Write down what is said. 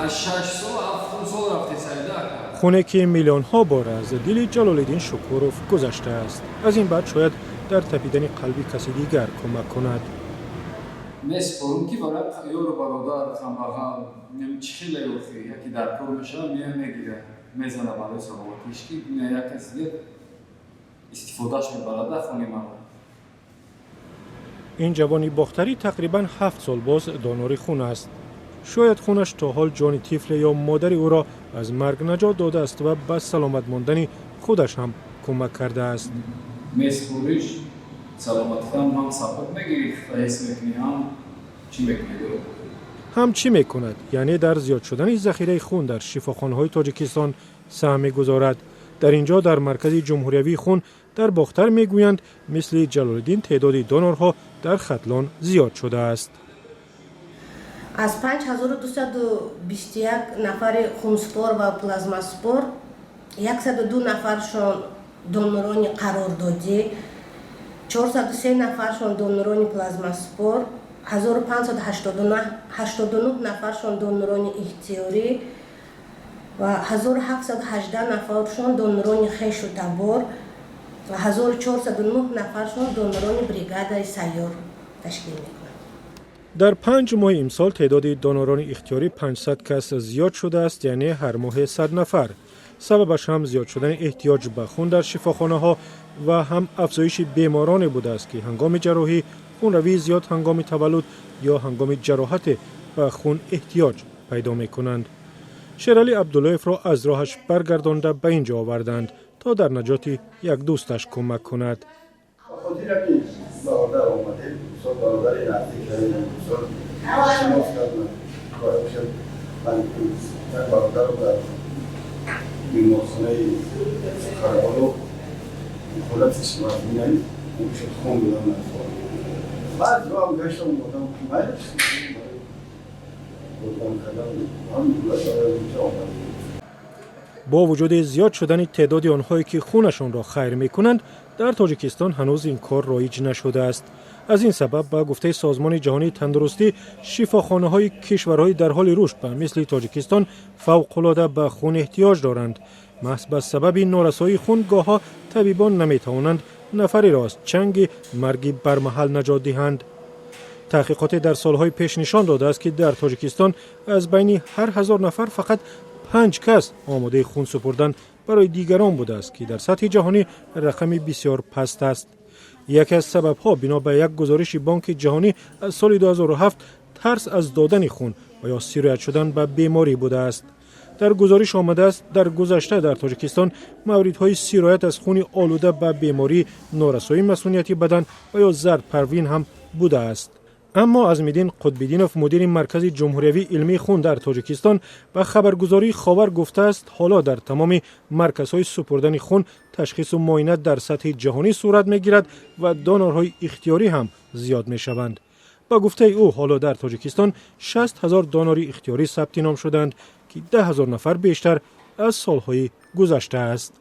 Аз 6 сол, ҳафтум сол рафте сайда, ака. Хуне, ки миллионҳо бор аз дили Ҷалолиддин Шукуров гузаштааст, аз ин баъд шояд дар тапидани қалби каси дигар кӯмак кунад. Месупорум, ки барои ёру бародар, камбағал чӣ хеле охи яке дар кор мешава, мея, мегира, мезана барои саломатиш, ки як каси дигар истифодааш мебарад хуни маро. Ин ҷавони бохтарӣ тақрибан 7 сол боз донори хун аст. Шояд хунаш то ҳол ҷони тифле ё модари ӯро аз марг наҷот додааст ва ба саломат мондани худаш ҳам кӯмак кардааст. Месупориш, саломатитам ҳам сабук мегирӣ, ҳис мекунӣ, ҳам чӣ мекунӣ. Ҳам чӣ мекунад, яъне дар зиёд шудани захираи хун дар шифохонаҳои Тоҷикистон саҳм мегузорад. Дар ин ҷо, дар Маркази ҷумҳуриявии хун дар Бохтар, мегӯянд, мисли Ҷалолиддин теъдоди донорҳо дар Хатлон зиёд шудааст. Аз 5221 нафари хунспор ва плазмаспор 102 нафаршон донорони қарордодӣ, 403 нафаршон донорони плазмаспор, 1589 нафаршон донорони ихтиёрӣ ва 1718 нафаршон донорони хешу табор ва 1409 нафаршон донорони бригадаи сайёр ташкил мекунанд. Дар 5 моҳи имсол теъдоди донорони ихтиёрӣ 500 кас зиёд шудааст, яъне ҳар моҳе 100 нафар. Сабабаш ҳам зиёд шудани эҳтиёҷ ба хун дар шифохонаҳо ва ҳам афзоиши бемороне будааст, ки ҳангоми ҷарроҳӣ, хунравии зиёд ҳангоми таваллуд ё ҳангоми ҷароҳате ба хун эҳтиёҷ пайдо мекунанд. Шералӣ Абдуллоевро аз роҳаш баргардонда ба ин ҷо оварданд, то дар наҷоти як дӯсташ кӯмак кунад. Бародар омадем, мисол, бародари наздик кардем, мисол, шинос кардам. Ман як бародаро дар беморхонаи Қараболо ҳолати вазминай шуд, хун додам. Баъд роҳам гаштам, омадам, майлаш ёрдам кардам, барои инҷо омадем. Бо вуҷуди зиёд шудани теъдоди онҳое, ки хунашонро хайр мекунанд, дар Тоҷикистон ҳанӯз ин кор роиҷ нашудааст. Аз ин сабаб, ба гуфтаи Созмони ҷаҳонии тандурустӣ, шифохонаҳои кишварҳои дар ҳоли рушд, ба мисли Тоҷикистон, фавқулода ба хун эҳтиёҷ доранд. Маҳз ба сабаби норасоии хун гоҳҳо табибон наметавонанд нафареро аз чанги марги бармаҳал наҷот диҳанд. Таҳқиқоте дар солҳои пеш нишон додааст, ки дар Тоҷикистон аз байни ҳар 1000 нафар фақат панҷ кас омодаи хун супурдан барои дигарон будааст, ки дар сатҳи ҷаҳонӣ рақами бисёр паст аст. Яке аз сабабҳо, бино ба як гузориши Бонки ҷаҳонӣ аз соли 2007, тарс аз додани хун ва ё сироят шудан ба беморӣ будааст. Дар гузориш омадааст, дар гузашта дар Тоҷикистон мавридҳои сироят аз хуни олуда ба бемории норасоии масунияти бадан ва ё зардпарвин ҳам будааст. Аммо Азмиддин Қутбиддинов, мудири Маркази ҷумҳуриявии илмии хун дар Тоҷикистон, ба хабаргузории Ховар гуфтааст, ҳоло дар тамоми марказҳои супурдани хун ташхису муоина дар сатҳи ҷаҳонӣ сурат мегирад ва донорҳои ихтиёрӣ ҳам зиёд мешаванд. Ба гуфтаи ӯ, ҳоло дар Тоҷикистон 60 000 донори ихтиёрӣ сабти ном шуданд, ки 10 000 нафар бештар аз солҳои гузашта аст.